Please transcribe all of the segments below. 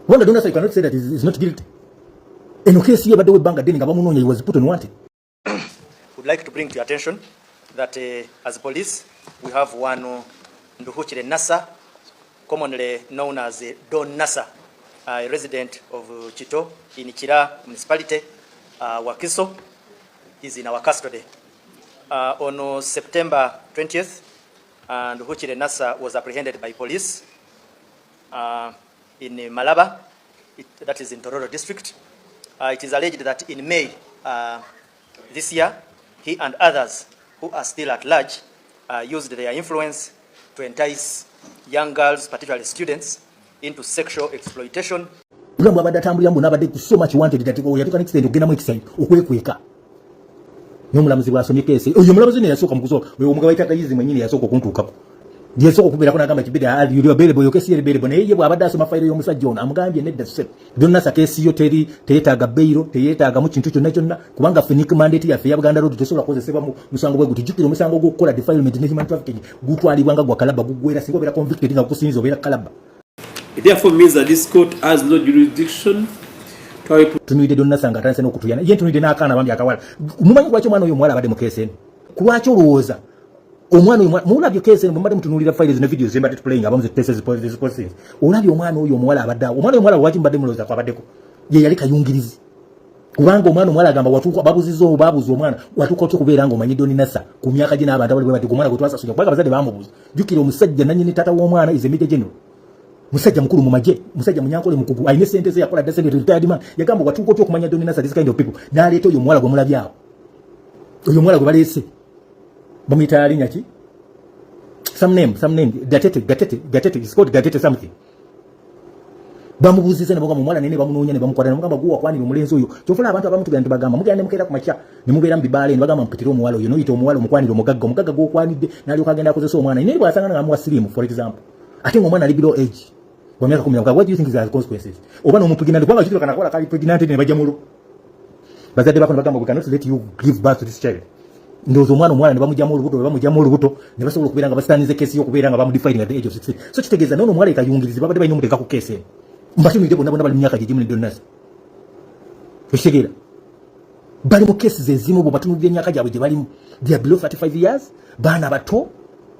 Kubanga Don Nasser, you cannot say that is not guilty. Eno case ye ebaddewo ebbanga ddene nga bamunoonya. He was put on wanted. Would like to bring to your attention that as police, we have one Nduhukire Nassa, commonly known as Don Nassa, a resident of Kito in Kira Municipality, Wakiso. He's in our custody. On September 20th, Nduhukire Nassa was apprehended by police in Malaba, that is in Tororo district. It is alleged that in May this year, he and others who are still at large used their influence to entice young girls, particularly students, into sexual exploitation. Bulamu bwabadde atambulira mbu n'abadde so much wanted that yatuuka n'extent okugenda mu exile okwekweka. N'omulamuzi bw'asomye case oyo, omulamuzi ne yasooka mu kusooka, oyo omugabo ayita Kayizi mwennyini yasooka okuntuukako, yasooka okubeerako n'agamba kibiri yuli available, yo case yeri available. Naye ye bw'abadde asoma fayiro y'omusajja ono, amugambye, "Nedda ssebo Don Nasser, case yo teri teyeetaaga bail, teyeetaagamu kintu kyonna kyonna, kubanga ffe NIC mandate yaffe eya Buganda Road tesobola kukozesebwa mu musango bwe guti." Jjukira, omusango gw'okukola defilement ne human trafficking gutwalibwa nga gwa kalaba, guggwera singa obeera convicted nga gukusinza obeera kalaba. It therefore means that this court has no jurisdiction to Tunuulidde Don Nasser nga atandise n'okutuyana. Ye ntunuulidde n'akaana bambi akawala. Mumanyi lwaki omwana oyo omuwala abadde mu case eno? Kulwaki olowooza omwana oyo mulabye case eno? Bwembadde mutunuulira files ne videos zembadde tuplaying, abamu ziteseziposes, olabye omwana oyo omuwala abadde awo. Omwana oyo omuwala lwaki mubadde mulowooza kwabaddeko? Ye yali kayungirizi, kubanga omwana omuwala agamba watuuka babuziza obo babuuza omwana, "Watuuka otya okubeera nga omanyi Don Nasser ku myaka gye n'abantu abali bwe bati?" Omwana gwe twasasula, kubanga abazadde bamubuuza. Jjukira, omusajja nanyini taata w'omwana is a major general, musajja mukulu mu magye, musajja munyankole mukugu, alina sente ze, yakola dda sente, retired man. Yagamba, "Watuuka otya okumanya Don Nasser, this kind of people?" N'aleeta oyo omuwala gwe mulabye awo. Oyo omuwala gwe baleese bamuyita linnya ki? Some name, some name, Gatete, Gatete, Gatete is called Gatete something. Bamubuuziza ne bagamba omuwala nene bamunoonya ne bamukwata, ne mugamba, "Gwe wakwanira omulenzi oyo?" Kyofula abantu abamu tugenda tubagamba, mugenda ne mukeera ku makya ne mubeera mu bibaala ne bagamba, "Mpitire omuwala oyo." Noyita omuwala, omukwanira omugagga, omugagga gw'okwanidde n'alyoka agenda akozesa omwana naye bw'asanga nga amuwa siriimu, for example, ate ng'omwana ali below age wa myaka 16, what do you think is the consequences? Oba n'omupregnant, kubanga kitiro kana kawala kali pregnant ne bajja mulo bazadde bako ne bagamba, "We cannot let you give birth to this child." Ndowooza omwana omuwala ne bamugyamu olubuto. Bwe bamugyamu olubuto, ne basobola okubeera nga basitanize case y'okubeera nga bamudefiling at the age of 16. So kitegeeza noono omuwala ekayungirizi babadde balina omuteeka ku case eno. Mbatunulidde bonna bonna bali mu myaka gye gimu ne Don Nasser. Ekitegeera, bali mu cases ezimu. Bwe batunulira emyaka gyabwe gye balimu, they are below 35 years, baana bato.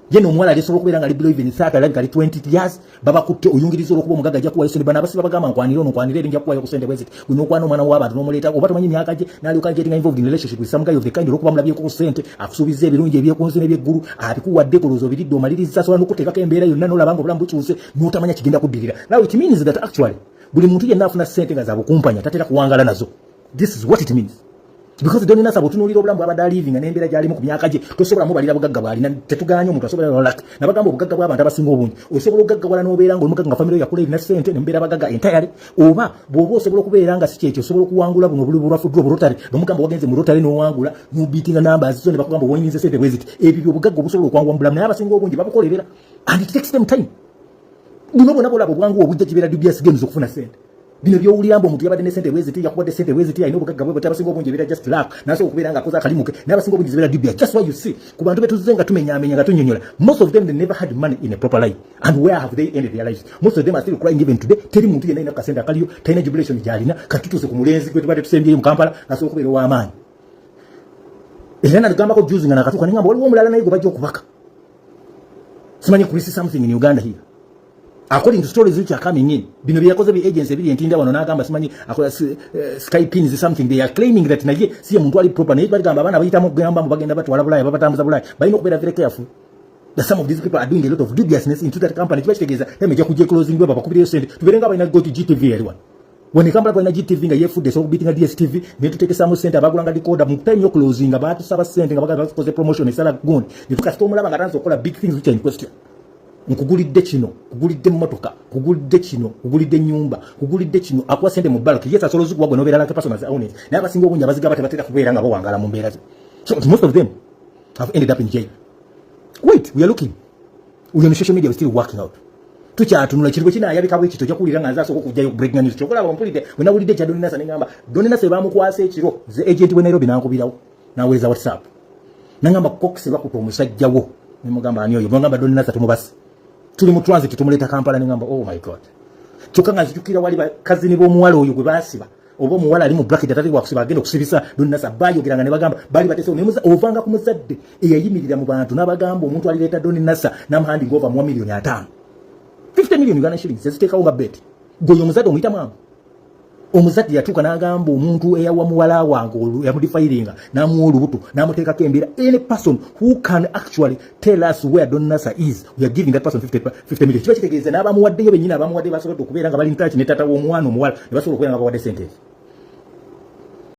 Ye n'omuwala alisobola okubeera nga ali below even 30, alabika ali 20 years. Babakutte oyungiriza olwokuba omugagga ajja kuwayo sente. Bano abasiba bagamba, "Nkwanire ono, nkwanire eri, nja kuwayo ku sente bweziti." Gwe n'okwana omwana w'abantu n'omuleeta, oba tomanyi myaka gye, n'alyoka getting involved in relationship with some guy of the kind olwokuba mulabyeko ku sente, akusuubiza ebirungi ebyekunsi n'ebyeggulu, abikuwadde, kulowooza obiridde omaliriza, asobola n'okuteekako embeera yonna n'olaba nga obulamu bukyuse n'otamanya kigenda kuddirira. Now it means that actually buli muntu yenna afuna sente nga zabukumpanya tatera kuwangala nazo. This is what it means, because Don Nasser bw'otunuulira obulamu bw'abadde alivinga n'embeera gy'alimu ku myaka gye, tosobola mubalira bugagga bw'alina. Tetuganye omuntu asobola lak nabagamba, obugagga bw'abantu abasinga obungi, osobola okugaggawala n'obeera nga oli mugagga nga family yakula erina ssente ne mubeera bagagga entirely, oba bw'oba osobola okubeera nga si kyekyo, osobola okuwangula buno obuli bulwafuddwa obulotale. Bamugamba wagenze mu lotale n'owangula n'obeatinga numbers zo ne bakugamba owinninze ssente bwe ziti. Ebyo byobugagga obusobola okwangula mu bulamu, naye abasinga obungi babukolerera and it takes them time. Buno bwonna bolaba obwangu obujja kibeera dubious games okufuna ssente. Bino byowulira mbu omuntu yabadde ne sente bweziti, yakuwadde sente bweziti, alina obugagga bwe bweti, abasinga obungi ebeera just luck nasobola okubeera nga akoze akalimu ke, naye abasinga obungi zibeera dubious. Just why you see ku bantu betuzze nga tumenyaamenya nga tunyonyola, most of them, they never had money in a proper life. And where have they ended their lives? Most of them are still crying even today. Teri muntu yenna alina kasente akaliyo, talina jubilation gyalina. Kati tutuuse ku mulenzi gwe tubadde tusembyeyo mu Kampala asobola okubeera ow'amaanyi. Era nagambako juzi nga nakatuuka, nengamba waliwo omulala naye gwe bajja okubaka, simanyi Chris something in Uganda here, according to stories which are coming in. Bino byeyakoze bi agency ebiri entinda wano, n'agamba simanyi akola Skypins something. They are claiming that naye si ye muntu ali proper, naye baligamba abaana bayitamu kugamba mbu bagenda batwala Bulaya, babatambuza Bulaya. Balina okubeera very careful that some of these people are doing a lot of dubiousness into that company. Kiba kitegeeza time ejja kujja closing, bwe babakubireyo sente. Tubeere nga balina go to GTV eri wano. Wano e Kampala twalina GTV nga yeefudde esobola okubeatinga DSTV, naye tuteekesaamu sente. Abagulanga decoder mu time y'oclosing nga batusaba sente nga bagamba bakoze promotion esala gundi, netukasita omulaba nga atandise okukola big things which are in question. Nkugulidde kino, kugulidde emmotoka, kugulidde kino, kugulidde ennyumba, kugulidde kino, akuwa sente mu bulk. Yes, asobola ozikuwa gwe nobeera like person as own it, naye abasinga obungi abazigaba tebatera kubeera nga bawangala mu mbeera ze. So most of them have ended up in jail. Wait, we are looking, we are on social media, we still working out. Tukyatunula kintu bwe kinaayabika bwe kityo, ojja kuwulira nga nze asooka okujjayo breaking news. Kyokulaba mpulidde bwe nawulidde ekya Don Nasser, ne ngamba Don Nasser bamukwasa ekiro, ze agent we Nairobi nankubirawo naweereza WhatsApp nangamba, "Cox, bakuta omusajja wo." Nemugamba, "Ani oyo?" Bagamba, "Don Nasser tumubase, tuli mu transit, tumuleeta Kampala." Nengamba, "Oh my God." Kyokka nga nzijukira wali bakazini b'omuwala oyo gwe baasiba, oba omuwala ali mu bracket atali wakusiba, agenda okusibisa Don Nasser, bayogeranga ne bagamba bali batesewo. Naye ovanga ku muzadde eyayimirira mu bantu n'abagamba omuntu alireeta Don Nasser n'amuhanding over muwa 50 miliyoni, 50 million Uganda shillings, yaziteekawo nga bet. Gwe omuzadde omuyita mwangu? Omuzadde yatuuka n'agamba omuntu eyawa muwala wange, yamudefilinga, n'amuwa olubuto, n'amuteekako embeera, any person who can actually tell us where Don Nasser is, we are giving that person 50, 50 million. Kiba kitegeeza n'abamuwaddeyo bennyini, abamuwadde basobodde okubeera nga bali in touch ne taata w'omwana omuwala, ne basobola okubeera nga bawadde sente ezo.